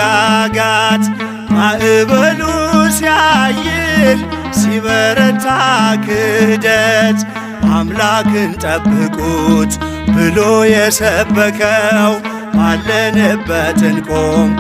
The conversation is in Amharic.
መረጋጋት። ማዕበሉ ሲያይል ሲበረታ ክህደት፣ አምላክን ጠብቁት ብሎ የሰበከው፣ ባለንበት እንቆም።